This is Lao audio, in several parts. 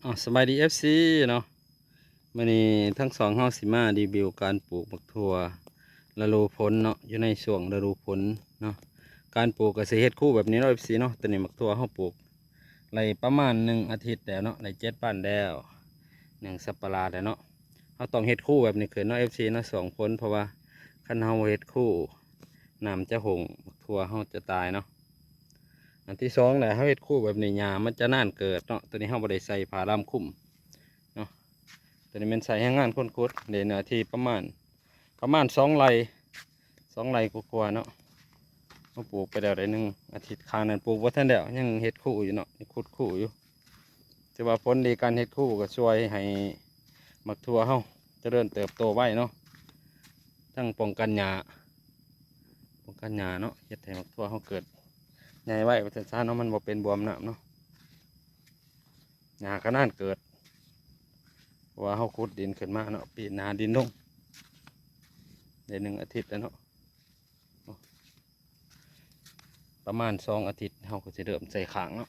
ອ້າວ ສະບາຍດີ ເອັຟຊີ ເນາະ. ມື້ນີ້ທັງສອງເຮົາຊິມາຣີວິວການປູກໝາກຖົ່ວລະດູຝົນເນາະ, ຢູ່ໃນຊ່ວງລະດູຝົນເນາະ. ການປູກກໍຊິເຮັດຄູ່ແບບນີ້ເນາະ ເອັຟຊີ ເນາະ. ຕອນນີ້ໝາກຖົ່ວເຮົາປູກໄດ້ປະມານໜຶ່ງອາທິດແລ້ວເນາະ, ໄດ້ເຈັດວັນແລ້ວ, ໜຶ່ງສັບປະຫຼາດແລ້ວເນາະ. ເຮົາຕ້ອງເຮັດຄູ່ແບບນີ້ຂຶ້ນເນາະ ເອັຟຊີ ເນາະ, ຊ່ວງຝົນ, ເພາະວ່າຄັນເຮົາບໍ່ເຮັດຄູ່ ນ້ຳຈະຫົ່ງ ໝາກຖົ່ວເຮົາຈະຕາຍເນາະ. ອັນທີສອງແຫຼະ ເຮົາເຮັດຄູ່ແບບນີ້ ຫຍ້າມັນຈະນານເກີດເນາະ. ໂຕນີ້ເຮົາບໍ່ໄດ້ໃສ່ຜ້າດຳຄຸມເນາະ. ໂຕນີ້ແມ່ນໃຊ້ແຮງງານຄົນຂຸດ ໄດ້ເນື້ອທີ່ປະມານ ປະມານສອງໄຮ່ ສອງໄຮ່ກວ່າໆເນາະ. ເຮົາປູກໄປແລ້ວໄດ້ໜຶ່ງອາທິດ, ຂ້າງນັ້ນປູກບໍ່ທັນແລ້ວ ຍັງເຮັດຄູ່ຢູ່ເນາະ, ຍັງຂຸດຄູ່ຢູ່. ຖືວ່າຜົນດີ ການເຮັດຄູ່ກໍຊ່ວຍໃຫ້ໝາກຖົ່ວເຮົາຈະເລີນເຕີບໂຕໄວເນາະ, ທັງປ້ອງກັນຫຍ້າ ປ້ອງກັນຫຍ້າເນາະ, ເຮັດໃຫ້ໝາກຖົ່ວເຮົາເກີດໃຫຍ່ໄວວ່າຊັ້ນຊະເນາະ, ມັນບໍ່ເປັນບວມນ້ຳເນາະ. ຫຍ້າກໍນານເກີດ ເພາະວ່າເຮົາຂຸດດິນຂຶ້ນມາເນາະ, ປີນໜ້າດິນລົງ ໄດ້ໜຶ່ງອາທິດແລ້ວເນາະ. ປະມານສອງອາທິດ ເຮົາກໍຊິເລີ່ມໃສ່ຄ້າງເນາະ.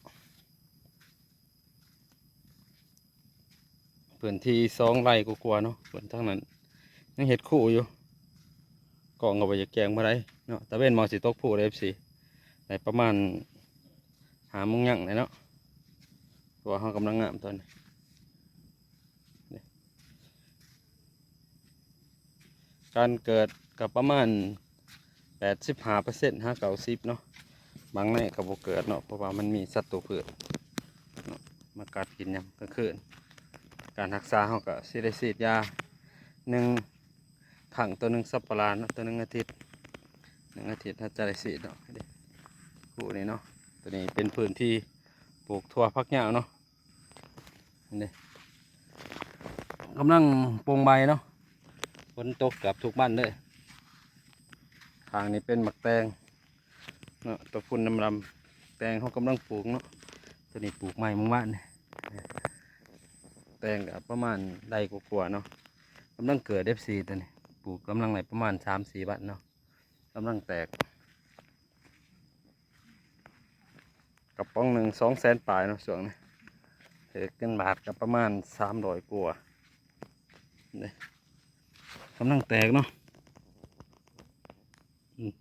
ພື້ນທີ່ສອງໄຮ່ກວ່າໆເນາະ, ເພິ່ນທາງນັ້ນຍັງເຮັດຄູຢູ່, ກ້ອງກໍບໍ່ຢາກແຈ້ງປານໃດເນາະ. ຕາເວັນມາຊິຕົກພູເດ້ ເອັຟຊີ, ໄດ້ປະມານຫ້າໂມງຍັງແລ້ວເນາະ, ເພາະວ່າເຮົາກຳລັງງາມຕອນນີ້. ການເກີດກໍປະມານແປດສິບຫ້າເປີເຊັນຫາເກົ້າສິບເນາະ, ບາງໄຮ່ກໍບໍ່ເກີດເນາະ ເພາະວ່າມັນມີສັດຕູພືດເນາະ ມາກັດກິນຍາມກາງຄືນ. ການຮັກສາເຮົາກໍຊິໄດ້ສີດຢາໜຶ່ງຄັ້ງຕໍ່ໜຶ່ງສັບປະຫຼາດເນາະ, ຕໍ່ໜຶ່ງອາທິດ, ໜຶ່ງອາທິດເຮົາຈະໄດ້ສີດເນາະ. ນີ້ ຄູ່ນີ້ເນາະ, ຕົວນີ້ເປັນພື້ນທີ່ປູກຖົ່ວຝັກຍາວເນາະ. ນີ້ ກຳລັງໂປ່ງໃບເນາະ, ຝົນຕົກເກືອບທຸກວັນເລີຍ. ຂ້າງນີ້ເປັນໝາກແຕງເນາະ, ຕົວພຸ້ນດຳໆ ແຕງເຮົາກຳລັງປູກເນາະ. ຕົວນີ້ປູກໃໝ່ມື້ວານນີ້, ແຕງກໍປະມານໄດ້ກວ່າໆເນາະ, ກຳລັງເກີດ ເອັຟຊີ ຕົວນີ້, ປູກກຳລັງໄດ້ປະມານສາມສີ່ວັນເນາະ. ກຳລັງແຕກ ກະປ໋ອງໜຶ່ງສອງແສນປາຍເນາະ ຊ່ວງນີ້ ຖືກເງິນບາດກະປະມານສາມຮ້ອຍກວ່າເດ້. ກຳລັງແຕກເນາະ ອືມ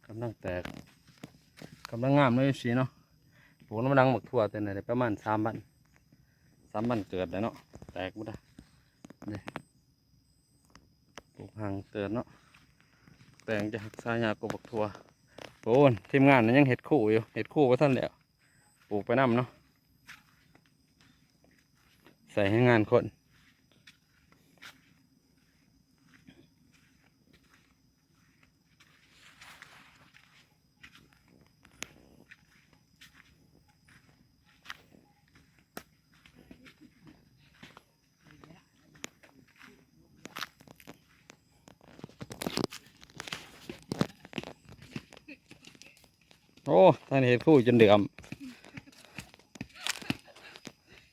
ກຳລັງແຕກ ກຳລັງງາມເນາະ ເອັຟຊີ ເນາະ. ປູກນຳຫຼັງໝາກຖົ່ວ ແຕ່ນັ້ນໄດ້ປະມານສາມວັນ ສາມວັນເກີດແລ້ວເນາະ, ແຕກໝົດລະເດ້. ປູກຫ່າງເຕີບເນາະ, ແຕງຈະຮັກສາຍາກກວ່າໝາກຖົ່ວ. ໂອ້ ທີມງານຍັງເຮັດຄູຢູ່, ເຮັດຄູບໍ່ທັນແລ້ວ, ປູກໄປນຳເນາະ, ໃຊ້ແຮງງານຄົນ. ໂອ້ ທາງນີ້ເຮັດຄູຈົນເດືອມ,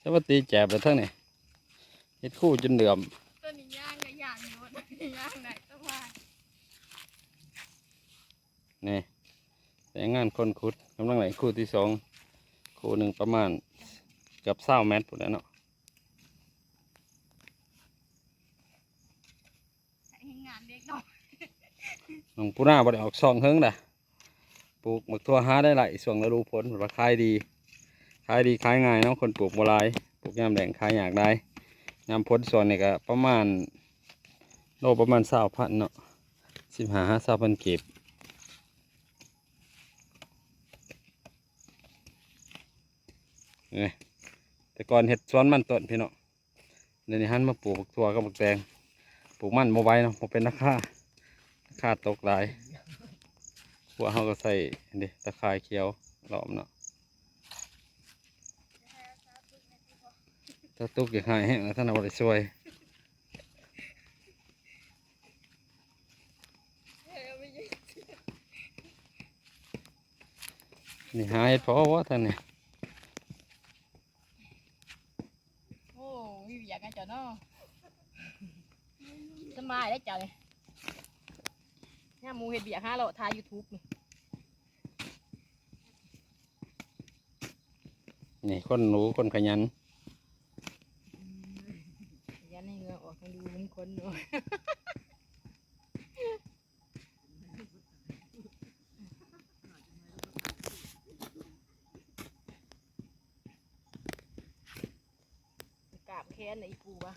ສະຫວັດດີແຈບແລ້ວທາງນີ້. ເຮັດຄູຈົນເດືອມ. ຕົວນີ້ຍ່າງກໍຍ່າງຢູ່, ຕົວນີ້ຍ່າງໄດ້ສະບາຍ. ນີ້ ແຮງງານຄົນຂຸດ ກຳລັງໄດ້ຄູທີສອງ, ຄູໜຶ່ງປະມານເກືອບຊາວແມັດພຸ້ນແຫຼະເນາະ. ໃຊ້ແຮງງານເດັກນ້ອຍ. ນ້ອງປູນາບໍ່ໄດ້ອອກຊ່ອງເຫິງດາ. ປູກໝາກຖົ່ວຫາໄດ້ຫຼາຍຊ່ວງລະດູຝົນ ເພິ່ນວ່າຂາຍດີ, ຂາຍດີຂາຍງ່າຍເນາະ, ຄົນປູກບໍ່ຫຼາຍ, ປູກຍາມແລ້ງຂາຍຍາກຫຼາຍ. ຍາມຝົນຊ່ວງນີ້ກໍປະມານໂລປະມານຊາວພັນເນາະ, ສິບຫ້າຫາຊາວພັນກີບ. ນີ້ ແຕ່ກ່ອນເຮັດສວນມັນຕົ້ນ ພີ່ນ້ອງ. ດຽວນີ້ຫັນມາປູກບັກຖົ່ວກັບບັກແຕງ, ປູກມັນບໍ່ໄຫວເນາະ ບໍ່ເປັນລາຄາ, ລາຄາຕົກຫຼາຍ. ພວກເຮົາກໍໃສ່ເດ້ ຕາຂ່າຍຂຽວລ້ອມເນາະ. ຖ້າຕົກຢາກຮ້າຍແຮງນະ ທ່ານເອົາໄດ້ຊ່ວຍ. ນີ້ຫາເຫັດເຜາະບໍ່ທາງນີ້? ໂອ້ ມີວຽກນະເຈົ້າເນາະ, ສະບາຍເດ້ເຈົ້ານີ້. ຍາມໝູ່ເຮັດວຽກຫາເລາະຖ່າຍ YouTube ນີ້. ນີ້ຄົນໜູຄົນຂະຫຍັນ ຢ້ານໃຫ້ເຫື່ອອອກ ໃຫ້ດູມັນຄົນເນາະ. ກາບແຂນນະອີ່ປູວ່າ.